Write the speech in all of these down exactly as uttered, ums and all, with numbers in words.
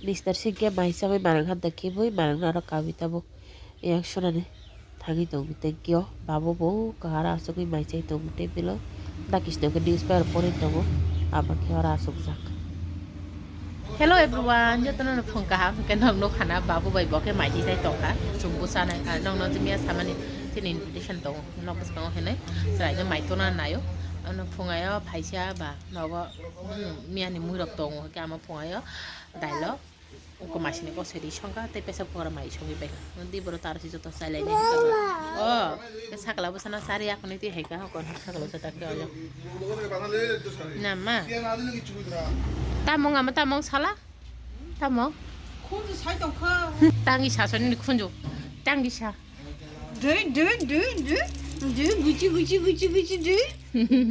Mister Singh khe mai chagwi manang kha da khe bui manang aro kawi tabuk yang sunani thangwi tongo thank you. Babo bo kahar asugwi mai chai tongo tei bilo dakisno khe newspaper porwi tongo abo khe oro asukjak. Hello everyone, jotono no phung kaham hwnkhe nok nuk khana babu bai bo khe mai chai tongkha chumbu chanai ar nok no jimia samani chini invitation tongo nok bwskango hinwi chwraino mai tona naio ano phungaio phaisa ba nogo miyani mui rok tongo hwnkhe ama phungaio dailo. Ko masini ko seri songkha tei pesa pora mai songi bai. Di boro taro si joto chai lai ni. Oh, ke sakla bwsana sari akoni ti hai ka ko sakla bwsa tak ke ojo. Na ma. Tamong ama tamong sala. Tamong. Khunju sai tongkha. Tangi sa soni khunju. Tangi sa. Dui, dui, dui, dui. Dui, guchi, guchi, guchi, guchi, dui.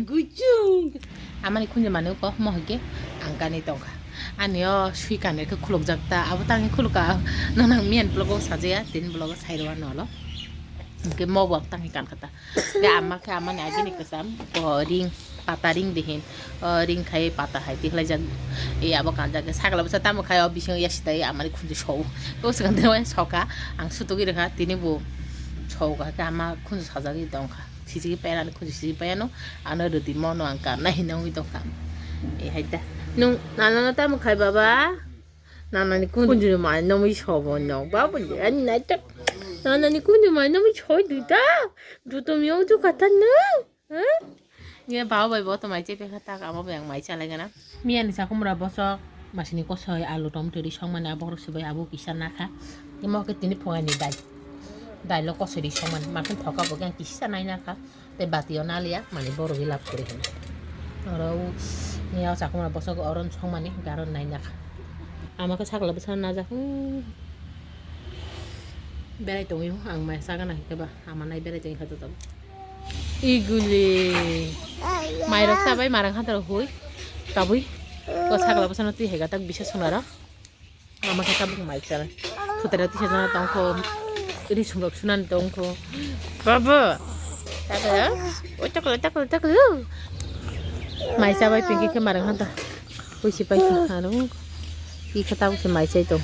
Guchung. Amani khunju mani ko mo hike ang kani tongkha. Ani o sui kanwi khe khulukjak ta. Abo tangi khulukha. Nang miyan blogo sajaya, tin blogo sairwa nolo. Hingke mo bo tangi kankha ta. Ke ama khe amani agini kwcham. Ko ring, pata ring dihin. O ring khai pata hai tikhlai jak. E abo kanjak ke sakla bwsa tamo khai o bising yasi tai amani khunju so. Ko swkang de wai soka. Ang sutugi rwkha tini bo soka ke ama khunju sajagwi tongkha. Sijigwi paiya ani khunju sijigwi paiya no ano rwdi mono ang karna hinwi tongkha. E hai ta. Nung nana no tamo khai baba? Nana ni khunju mai no mui sobo no. Babo ani nai tak. Nana ni khunju mai no mui soi duita. Duto mi ong tu kata no. Ye baba bai bo to mai chai pekha tak amo bai ang mai chalai gana. Miya ni sakumra bosok masini kosoi alu tom turi songmani abo rok sibai abo kisa nakha. Imo ke tini phungai ni dai. Dai lo kosoi ri songmani makin thoka bo kisa nai nakha. Tei bati o naliya mani borok wi lab kuri hino. Oro miya sakumra bosok oron songmani garo nai nakha. Ama ke sakla bwsa najak. Hmm. Berai tongwi ang mai sagana hikhe ba ama nai berai tongwi kha to. Iguli. Mairok sabai marang hataro hui. Tabui. Ko sakla bwsano twi hega tak bisa sunara. Ama khe tabuk mai chala. Thutera tisa jana tongkho. Ri sumrok sunani tongkho. Baba. Takla. Oi takla takla takla. Mai sabai pinki khe marang hanta. Ui si pai kha anu. Pi khe tabuk se mai chai tong.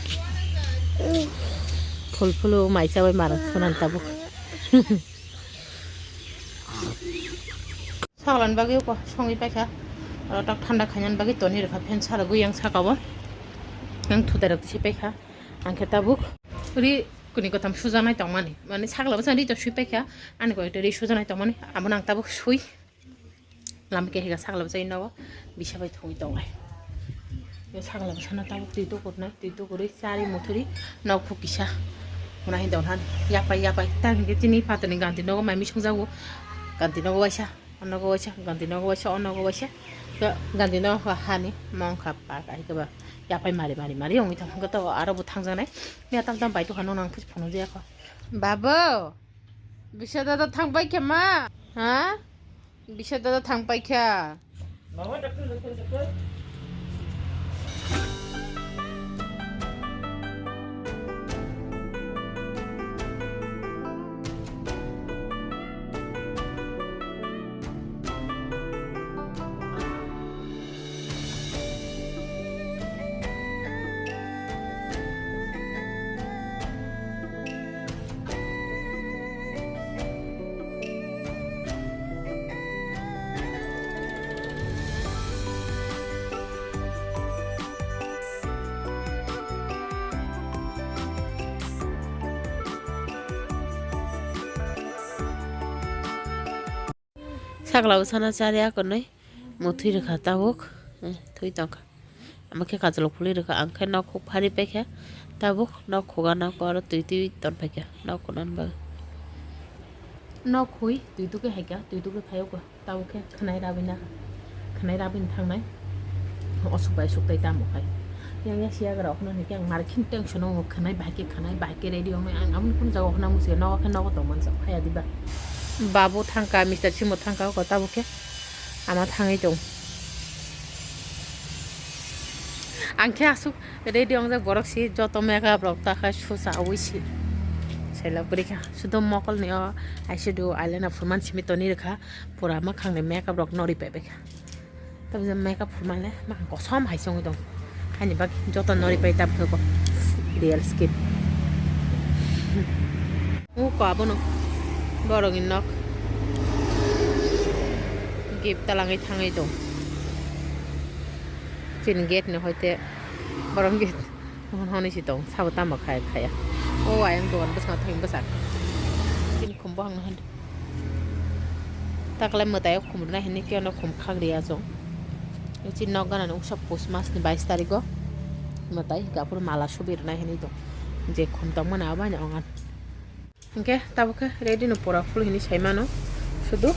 Phul phulu mai sabai marang sunani tabuk. Saklan bagwi ko songwi paikha. Oro tak thanda khainani bagwi toni rwkha fan sarogwi yang saka o. Yang thutai rok tisi paikha. Ang khe tabuk ri kuni kotham sujaknai tongmani. Mani sakla bwsa ri to swi paikha. Ani koi ri sujaknai tongmani. Abono ang tabuk swi. Lama khe higa sakla bwsa nogo bisa bai thongwi tonglai. Sakla bwsano tabuk twi tukurnai, twi tukurwi chari muthuri nok phuk kisa. Hwnna hin tongkha yapai yapai. Tang hinkhe chini phatani ganti nogo mai misung jago. Ganti nogo waisa. O nogo waisa, ganti nogo waisa, o nogo waisa. Ga-, ganti nogo hani mongkha paka hai khe ba yapai mari mari mari wngwi thang hwnkhe to aro bo thangjaknai. Ya tam tam bai tokha nono ang phunukjaya kho. Babu, bisa dada thang pai khe ma? Ha? Bisa dada thang pai kha. Sakla bwsano chari akonwi muthwi rwkha tabuk, eh, thwi tongkha. Omo khe kajolok phulwi rwkha, ang khe nok khuk phari paikha tabuk nok khuga nok aro twi twi ton paikha nok khunani bagwi. Nok khui twi tukwi haikha, twi tukwi phaiokha. Tabuk khe khwnai rabwi na, khwnai rabwi thangnai. Osuk bai suk tai tamo khai. Yang ya siya gara okhno ni khe ang nari khin tension o khwnai bai khe khwnai bai khe ready ongwi ang aboni phone jaga okhno musi nogo khe nogo tong mansa phaya diba. Babu thangka, Mister Simo thangka, o tabuk khe ama thangwi tong. Ang khe asuk ready ongjak borok si joto makeup rok ta khai susa ui si. Saila bwrwi kha sudo mokol ni o eyeshadow eyeliner phurman simi toni rwkha. Pura mwkhang ni makeup rok nori paipai kha. Tabuk makeup phurmale mwkhang kosom hai se wngwi tong. Ani bak joto nori pai tab khe ko real skin. U ko abono borok ni nok. Gift talangwi thangwi tong. Chini gate ni hoite borok gate hon honi si tong sabo tamo khai khaya. O ayang dogan bwskango thang bwsak. Chini khum bohang no hwn. Takle mwtai o khum rwna hinwi khe ano khum khak ri achung. Chini nok gana nung sok pus mas ni bais tarikh o mwtai hwnkhe aphuru mala subi rwna hinwi tong. Je khum tong mani abo ani ongan. Hwnkhe tabuk khe ready no pura full hinwi sai mano. Sudu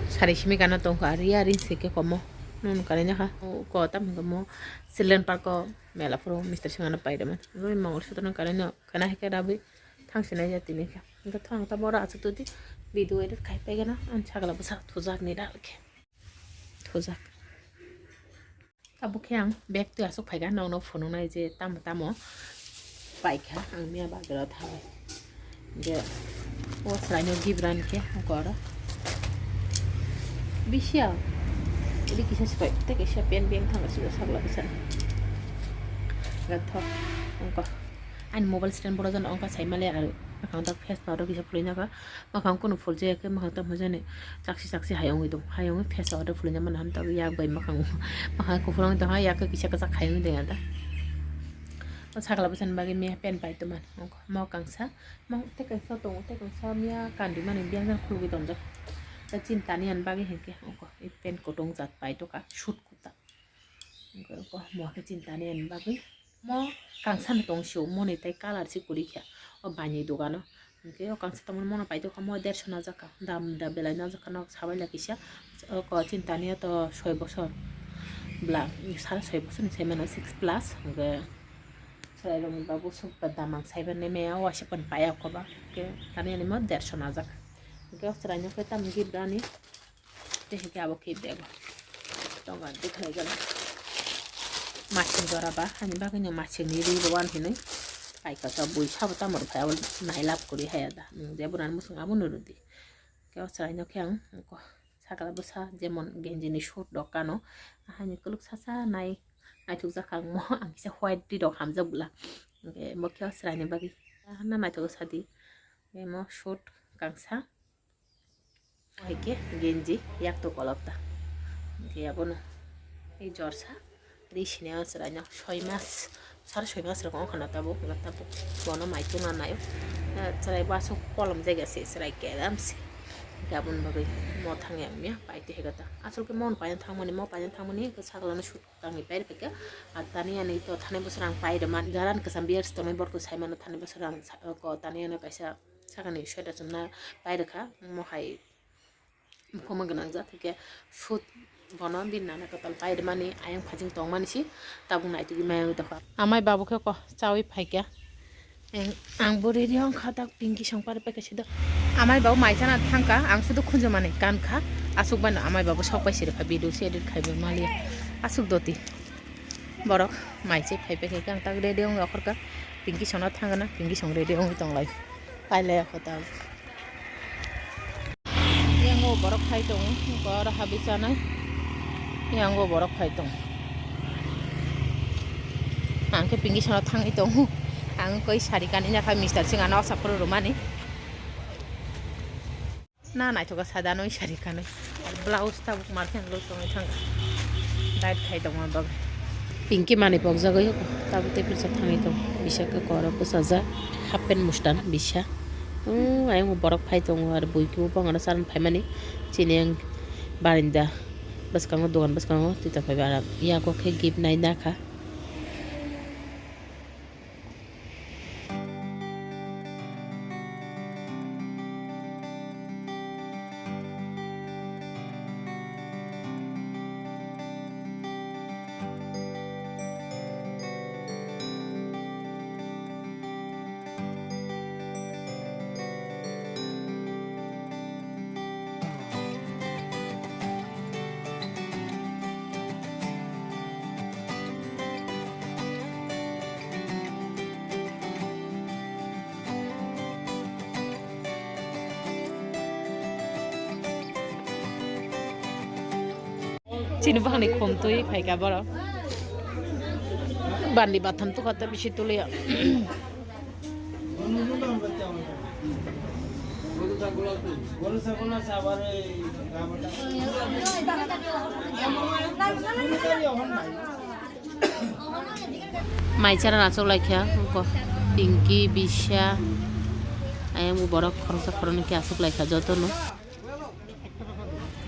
sari simi gana tongkha ari ari se khe komo. Nung kare nyaha ko tam hwnkhe mo Children Park o mela phuru Mister Singh ano pai rwmani. Mongol sutro no kare no khana hai khe rabwi thang sinai ya tini khe. Hwnkhe thang ta boro achuk twi video edit khai pai gana ang sagla bwsa thujak ni dal khe. Thujak. Tabuk khe ang bag twi aswk phaikha, nokno phunuknai je tamo tamo paikha ang miya bagwino thangwi. Je o chwraino gift rani khe ungkor bisi ang iri kisa swbai tei kaisa pen beng thangkha sibw sakla bwsa. Gathok ungkor ani mobile stand borok jani ongkha saimale aro. Ang tak face powder kisa phulwi nokha. Makhang kunu phul jaya khe makhang tamo jani chaksi chaksi hai wngwi tong. Hai wngwi face powder phulwi mano han tabuk yak bai makhang makhang kuphur wngwi tong hai yak kisa kwchak hai wngwi tong ya da. O sakla bwsani bagwi miya pen pai tongmani mo kangsa mo tei kangsa tongo tei kangsa miya kandi mani biyang jani khulugwi tongjak. Tei chini tani ani bagwi hinkhe ongko pen kutung jat pai tongkha suit kuta. Ongko mo khe chini tani ani bagwi. Mo kangsa no tong sio, moni tai colour se kwrwi kha. O baini dogano. Hwnkhe o kangsa tongmani mono paitokha mo derso najak kha. Dam da belai najak kha nok sabai lai kisa. O ko chini tani to soi bosor. Bla sara soi bosor ni sai mano six plus. Hwnkhe chwrai rok ni babu suk ba dam ang sai mani maya waisa pan paya koba. Hwnkhe tani ani mo derso najak. Hwnkhe o chwrai no khe tam gift rani. Tei hwnkhe abo khe bego tongo ang tei khlai gana. Machine jora ba hani bagwino machine ni ri rw ani hinwi paikha bui sabo tamo rw phai abo nai lab kwrwi haya da nwng je bwrani mwswng abono rw di. Khe o chwraino khe ang sakla bwsa jemon genji ni suit rok kano ahani kwlwk sasa nai naithok jak ang mo ang kisa white ri rok hamjak bwla. Hwnkhe bo khe o chwraini bagwi na naithok sa di emo suit kangsa. Hai khe genji yak to kolok ta. Hwnkhe abono ei jorsa ri sini o chwraino soi mas sar soi mas rok wngkha na tabuk tabuk bono mai tuna naio. Chwrai bo aswk kolom jaga se chwrai kelam se. Hwnkhe aboni bagwi mo thang ya wngya pai twi hai khe ta aswk khe mo paina thangmani mo paina thangmani hwnkhe sakla no sut tangwi pai rwkha. Tani ani to thani bwswk ang pai rwma jaran kwcham beers tonwi borok sai mano thani bwswk ang tani ano kaisa. Sakani sweater chumna pai rwkha, omo hai mukhuma gwnang jat hwnkhe suit bono bini nana kwtal pai rwmani ayang phajing tongmani se tabuk naitugwi maya wngwi tongkha. Amai babu khe ko chawi phaikha. Ang, ang bo ready wngkha tak pinki song pari paikha sido. Amai babu mai chana thangkha, ang sudo khunjumani kankha. Aswk baino amai babu sok pai sirikha video se edit khaibai maliya. Aswk doti. Borok mai se phai paikha ang tak ready wngwi okhorkha. Pinki songno thangna, pinki song ready wngwi tonglai. Pailai kho ta. Yango borok phai tongo, oro habwi chanai. Yango borok phai tongo. Ang khe pinki sano thangwi tongo. Ang koi sari kanwi nakha Mister Singh ano osa phuru rwmani. Na naithoka sadanwi sari kanwi. Blouse tabuk markhe ang lose wngwi thangkha. Diet khai tongma bagwi. Pinki manwi pokjagwi tabuk tei phirsa thangwi tong. Bisa khe korok bwsajak. Half pant mustan bisa. Umm, ayang borok phai tongo aro bui khe bongano charwng phaimani. Chini ang barinda bwskango dogan bwskango twi tongphaiba aro yago khe gift nai nakha. Chini bwkhakni khum twi phaikha borok. Bandi batham tu kata bisi tulia. Mai chara achuk laikha, ko Pinky, Bisha, ayang borok khoroksa khoroknwi khe achuk laikha jotono.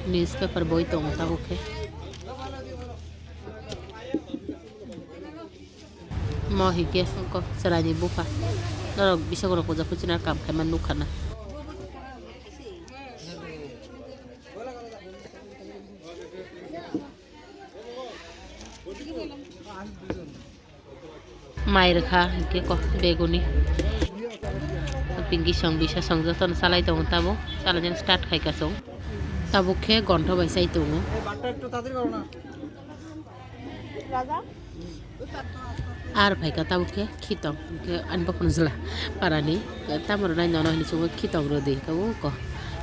Newspaper boi tongo tabuk khe. Mo hinkhe ko chwraini bupha. Norok bisok rok puja phuchina kam khaima nukha na. Mai rwkha hinkhe ko beguni. Pinky song, Bisha song jotono chalai tongo tabuk. Chalai jani start khaika chwng. Tabuk khe gontho bai chai tongo. Ar phaika tabuk khe khitong, hinkhe ani bopang jwla parani, tamo rwnai nono hinwi chukgo khitong rwdi, tabuk ko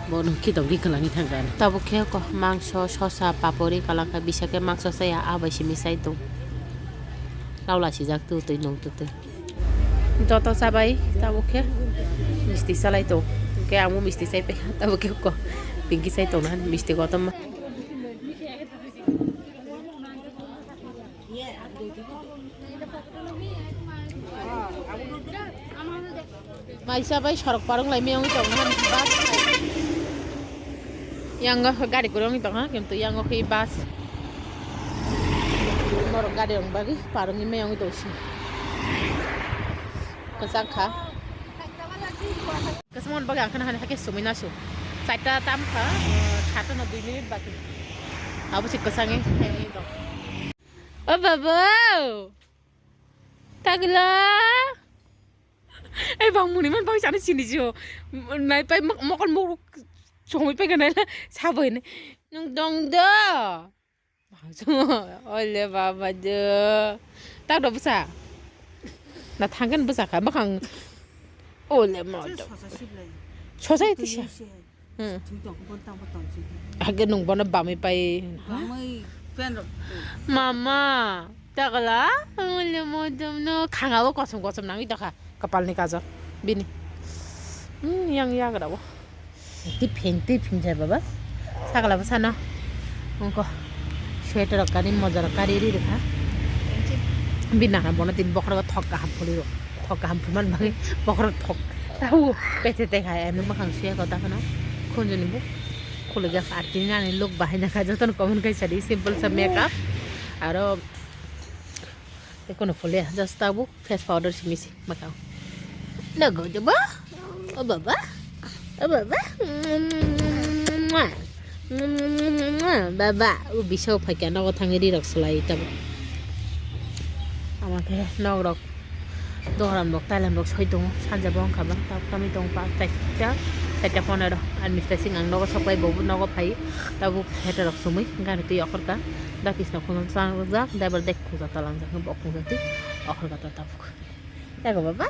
bono khitong ri kwlangwi thangkha. Tabuk khe ko mangso, sosa, papori kwlangkha, bisa khe mangso chaya, a bai simi chai tong. Laula sijak tu twi nung tu twi. Joto chabai tabuk khe misti chalai tong, hinkhe amo misti chai paikha, tabuk khe ko Pinky chai tongna misti kotorma. Maisa bai sorok parwng lai miyang tong ha bus. Yang gari kurang tong ha, kintu yang oke bus. Borok gari rong bagi parwng miyang tong si. Kwchak kha. Kwchangma bagwi ang khana hani hakhe sumui nasu. Chaita tam kha, eh, sata no dui minute baki. Abo se kwchangwi tong. O baba! Tagla! Ei bang muni man bang sana sini jo. Nai pai mok-, mokol mok chomoi pai ganai la sabai ne. Nung dong do. Ole baba jo. Tak do bwsa. Na thangkan bwsa kha bakhang. Ole ma do. Sosa siblai. Sosa iti sa. Hmm. Thui tong kon tang tong si. Age nung bono bamwi pai. Bamwi pen rok. Mama, takla. Ole ma do no khanga o kosom kosom nangwi tokha. Kapalni kajol bini. Hmm, yang yagra bo. Tei pheng, tei pheng jai baba. Sakla bwsano. Ungko. Sweater rok kani moja rok kari ri rikha. Bini nana bono tini bokhorogo thok kaham phuli rok. Thok kaham phulman bagwi bokhorok thok. Tau pete te khai eno makhang suya kota khano. Khunjoni bo. Khulujak ar tini nani look bahai nakha jotono comment khai sadi simple sa makeup. Aro Ekono phule just tabuk face powder simi si makao. Nago joba? O baba? O baba? Baba, o bisao phaikya nogo thangwi ri rok slai tabuk. Ama khe nok rok dohram rok tailam rok soi tongo sanja bo wngkha ba tabuk tamwi tongo pa chaita chaita ponero ar mister sing ang nogo sok bai bobo nogo phai tabuk pheto rok sumui gari twi okhorka da kisna khunjang chang rwjak daibar dek. Khungsa talangjak, bo khungsa twi okhorka ta tabuk. Yago baba?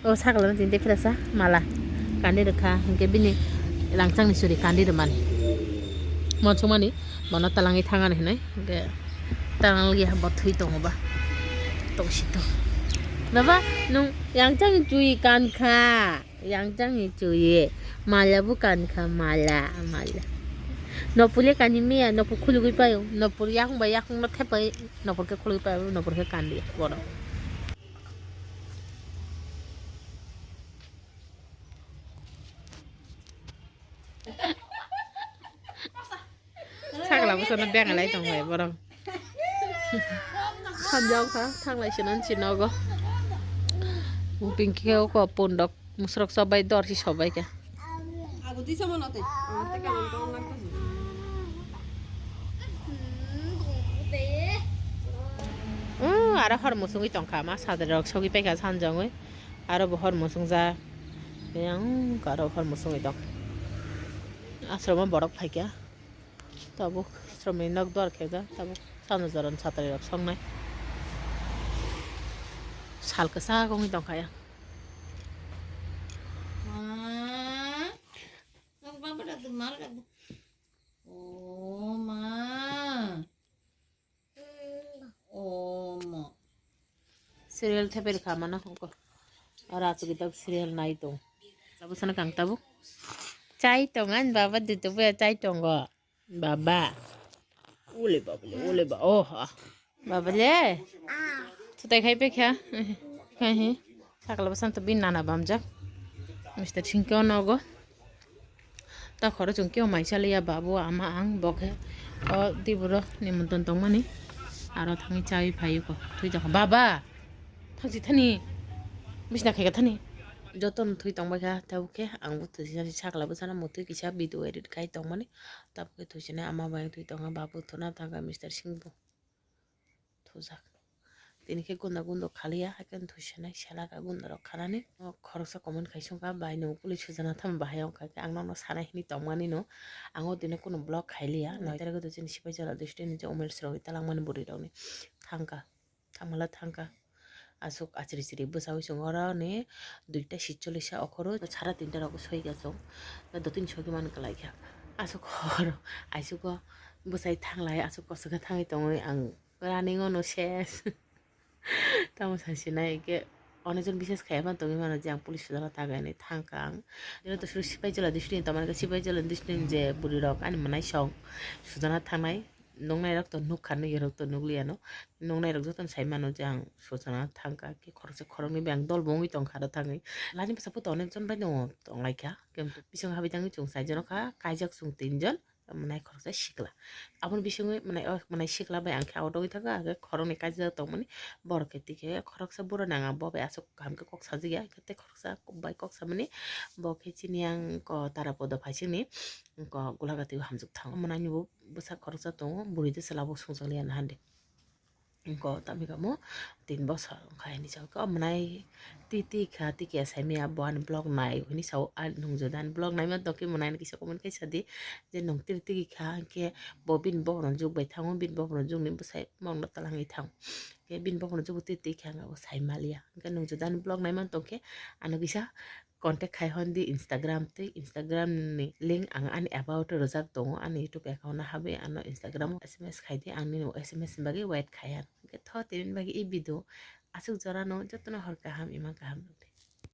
O sakla no tini tei philasa mala. Kandi rwkha, hinkhe bini rangchakni suri kandi rwmani. Monsukmani, bono talangwi thangani hinwi, hinkhe talang liya bo thwi tongo ba. Tongsi to. Baba, nung rangchakni suri kankha. Yang jang ni chuye. Mala bo kan kha, mala, mala. Nopor le kani miya, nopor khulugwi paio. Nopor yakung bai yakung no thepai, nopor khe khulugwi paio, nopor khe kandi. Bono. Sakla bwsano bengalai tong bai borok. Hamjak kha, thanglai sinan si nogo. Buping khe o ko pondok musrok sobai dor si sobai khe. Abo tisa mano te. Abo te kanon kanon nang tong. Uh, aro hor musungwi tong kha ma sadre rok sogwi pai kha sanjongwi. Aro bo hor musung ja. Yang aro hor musungwi tong. Asromo borok phai kha. Tabuk sromni nok duar khejak, tabuk sano joran satri rok songnai. Sal kwchak wngwi tongkha ya. Ma, nok baba dak di, ma dak di. O ma. O ma. Serial theper kha mano hoko. Ora asuk itak serial nai tong. Tabuk sana kang tabuk. Chai tong an baba dutu buya chai tongo. Baba. Ule baba le, ule ba. Oh ha. Baba le. Tutai khai pe kha. Khai hi. Sakla basan to bin nana bamjak. Mister Singke onogo. Ta khoro chwng khe mai chaliya babu ama ang bokhe o diburo nimantron tongmani aro thangwi chawi phaiyuko thwi tongkha baba thangsi thani bisna khaika thani jotono thwi tongbaikha tabukhe ang bo thwisi sakla bwsano mutwi kisa video edit khai tongmani tabukhe thwisini ama bai thwi tongkha babu thuna thangkha Mister Singh bo. Thujak. Tini khe gunda gundo khaliya, haikhe thwisanai selaka gunda rok khanani. O khoroksa comment khai songkha, "Bai nwng police sujana tham bahai wngkha khe ang nono sanai hwnwi tongmani no." Ang o tini kunu vlog khailiya. Noi tarik o chini sipai jora district ni je umelsi rok talangmani bwrwi rokni thangkha. Thangmala thangkha. Aswk achiri chiri bwsawi chwng oro ni duita sitcholisa okhoro sara tinta rok soika chwng. Dotini soki man kwlaikha. Aswk horo aisugo bwsai thanglai aswk kosok khe thangwi tongwi ang. Running ono ses. Tamo sasinai ke onek jon bises khaiya phano tongwi mano je ang police sujana thangkha hinwi thangkha ang. Jero to suru sipai jola district ni tongmani khe sipai jola district ni je bwrwi rok ani mwnai song sujana thangnai nuknai rok to nukha nukya rok to nukliya no nuknai rok jotono sai mano je ang sujana thangkha khe khoroksa khoroknwi bai ang dol bo wngwi tongkha aro thangwi. Lani bwskango to onek jon bai no tonglaikha khe bisingo habwi tangwi chwng sai jon kha kaijak chwng tin jon. Mwnai khoroksa sikla. Aboni bisingo mwnai, o mwnai sikla bai ang khe auto wngwi thangkha, hwnkhe khoroknwi kaijak tongmani. Borok khe tikhe khoroksa borok nang ang bo bai aswk kaham khe kok sajagya, hwnkhe tei khoroksa bai kok samani. Bo khe chini yang ko Tarapodo phaisingni ko Gulagati o hamjwk thango. Mwnai ni bo bwsa khoroksa tongo, bwrwi de chwla bo songchakliya nahande. Ko tamni kamo tin bosor wngkha hini sao khe o mwnai twi twi kha twi khe saimaya bo ani vlog nai hini sao ani nungjo da ani vlog naima tongkhe mwnai no kisa comment khe sadi je nwng twi twi kha hwnkhe bo bini bokhorok jukbai thango bini bokhorok jukni bwsai bongno twlangwi thango hwnkhe bini bokhorok jukbo twi twi kha hwnkhe bo saimaliya hwnkhe nungjo da ani vlog naima tongkhe ano kisa contact khai hwn di Instagram tei Instagram ni link ang ani about o rwjak tongo ani YouTube account o habwi ano Instagram o S M S khai di ang nini S M S ni bagwi wait khai ya hwnkhe tho tini bagwi e video aswk jora no jotono hor kaham ima kaham rwdi.